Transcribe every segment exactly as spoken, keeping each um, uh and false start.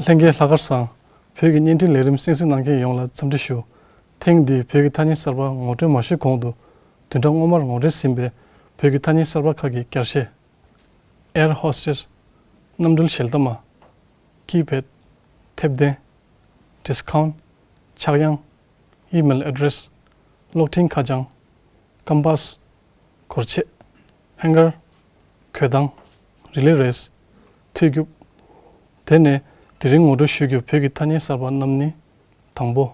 ལྷན་རྒྱས་ལྷག་དཀར་བཟང་། བོད་ཀྱི་བརྙན་འཕྲིན་ལས་རིམ་གསན་གཟིགས་གནང་མཁན་ཡོངས་ལ་འཚམས་འདྲི་ཞུ། ཐེངས་འདིའི་བོད་ཀྱི་ཐ་སྙད་གསར་པ་ངོ་སྤྲོད་མ་ཞུས་གོང་དུ། བདུན་ཕྲག་སྔོན་མར་ངོ་སྤྲོད་ཟིན་པའི་བོད་ཀྱི་ཐ་སྙད་གསར་པ་ཁག་གི་བསྐྱར་བཤད། air hostess། གནམ་གྲུའི་ཞལ་ཏ་མ། keypad། མཐེབ་གདན། discount། ཆག་ཡང་། email address། གློག་འཕྲིན་ཁ་བྱང་། compass། གོར་ཆས། hanger། གོས་ཐང་། relay race། མཐོ་རྒྱུག་དེ་ནས་དེ་རིང་ངོ་སྤྲོད་ཞུ་རྒྱུ་བོད་ཀྱི་ཐ་སྙད་གསར་པ་རྣམས་ནི། དང་པོ།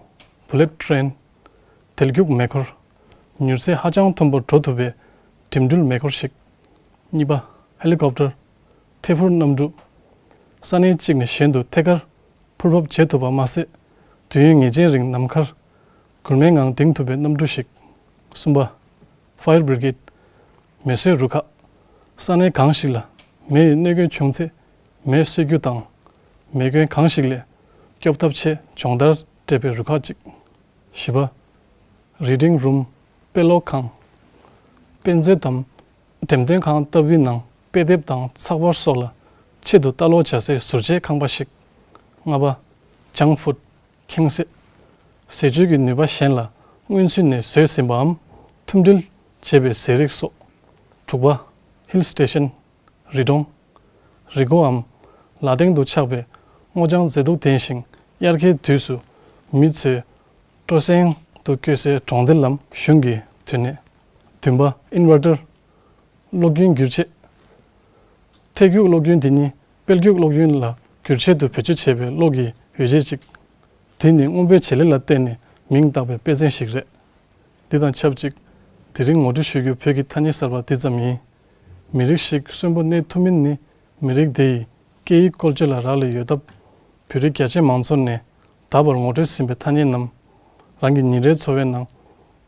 bullet train། དལ་རྒྱུག་མེ་འཁོར། མྱུར་ཚད་ཧ་ཅང་མཐོན་པོར་འགྲོ་ཐུབ་པའི་འགྲིམ་འགྲུལ་མེ་འཁོར་ཞིག་གཉིས་པ། helicopter། ཐད་འཕུར་གནམ་གྲུ། ས་གནས་གཅིག་ནས་གཞན་དུ་ཐད་ཀར་འཕུར་འབབ་བྱེད་ཐུབ་པ་མ་ཟད། དུས་ཡུན་ངེས་ཅན་རིང་ནམ་མཁར་གུར་མའི་ངང་ལྡིང་ཐུབ་པའི་གནམ་གྲུ་ཞིག་གསུམ་པ། fire brigade། མེ་གསོད་རུ་ཁག་ས་གནས་གང་ཞིག་ལ་མེ་ཡི་གནོད་སྐྱོན་བྱུང་ཚེ། མེ་གསོད་རྒྱུ་དང་། མེ་སྐྱོན་གང་ཞིག་ལས་སྐྱོབ་ཐབས་ཆེད་སྦྱོང་བརྡར་སྤྲད་པའི་རུ་ཁག་ཅིག་བཞི་པ། reading room། དཔེ་ཀློག་ཁང་། དཔེ་མཛོད་དམ། འགྲེམས་སྟོན་ཁང་ལྟ་བུའི་ནང་དཔེ་དེབ་དང་ཚགས་པར་སོགས་ལ་ཆེད་དུ་ལྟ་ཀློག་བྱ་སའི་ཟུར་བཅད་ཁང་པ་ཞིག་ལྔ་པ། junk food། ཁེངས་སེ། ཟས་བཅུད་ཀྱི་ནུས་པ་གཞན་ལ་སྔོན་ཚུད་ནས་བཟོས་ཟིན་པའམ་ཐུམ་སྒྲིལ་བྱས་པའི་ཟས་རིགས་སོགས། དྲུག་པ། hill station། རི་གྲོང་། རི་མགོའམ་ལ་སྟེང་དུ་ཆགས་པའི་སྔོ་ལྗང་མཛེས་སྡུག་ལྡན་ཞིང་དབྱར་ཁའི་དུས་སུ་མི་ཚོས་སྤྲོ་གསེང་དུ་བསྐྱོད་སའི་གྲོང་སྡེ་ལམ་གཞུང་གི་དུད་སྣེ། བདུན་པ། inverter། གློག་རྒྱུན་སྒྱུར་ཆས། ཐད་རྒྱུག་གློག་རྒྱུན་འདི་ཉིད་དཔེ་རྒྱུག་གློག་རྒྱུན་ལ་སྒྱུར་ཆེད་དུ་བེད་སྤྱོད་བྱས་པའི་གློག་གི་ཡོ་བྱད་ཅིག་འདི་ནི་སྔོན་པོའི་བྱེད་ལས་ལ་བརྟེན་ནས་མིང་བཏགས་པའི་དཔེ་མཚོན་ཞིག་རེད། འདི་དང་ཆབས་ཅིག་དེ་རིང་ངོ་སྤྲོད་ཞུ་རྒྱུ་བོད་ཀྱི་ཐ་སྙད་གསར་པ་འདི་ཙམ་ཡིན། མི་རིགས་ཤིག་གསོན་པོ་གནས་ཐུབ་མིན་ནི་མི་རིགས་དེ་ཡི་སྐད་ཡིག་བཀོལ་སྤྱོད་ལ་རག་ལས་ཡོད་སྟབས། བོད་རིགས་རྒྱ་ཆེ་མང་ཚོགས་ནས་ད་བར་ངོ་སྤྲོད་ཟིན་པའི་ཐ་སྙད་རྣམས་རང་གི་ཉིན་རེའི་འཚོ་བའི་ནང་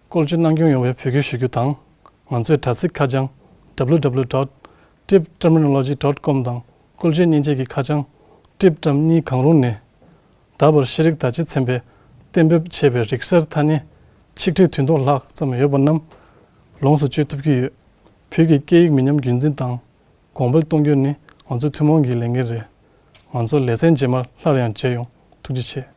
བཀོལ་སྤྱོད་གནང་སྐྱོང་ཡོང་བའི་འབོད་སྐུལ་ཞུ་རྒྱུ་དང་། ང་ཚོའི་དྲ་ཚིགས་ཁ་བྱང་www dot tibterminology dot com དང་བཀོལ་སྤྱོད་མཉེན་ཆས་ཀྱི་ཁ་བྱང་TibTerm གཉིས་གང་རུང་ནས། ད་བར་ཤེས་རིག་དར་སྤེལ་ཚན་པས་གཏན་འབེབས་བྱས་པའི་རིག་གསར་ཐ་སྙད་ཆིག་ཁྲི་བདུན་སྟོང་ལྷག་ཙམ་ཡོད་པ་རྣམས་ལོངས་སུ་སྤྱོད་ཐུབ་ཀྱི་ཡོད། བོད་ཀྱི་སྐད་ཡིག་མི་ཉམས་རྒྱུན་འཛིན་དང་གོང་འཕེལ་གཏོང་རྒྱུ་ནི་ང་ཚོའི་ཐུན་མོང་གི་ལས་འགན་རེད། ང་ཚོ་ལེ་ཚན་རྗེས་མར་སླར་ཡང་མཇལ་ཡོང་། ཐུགས་རྗེ་ཆེ།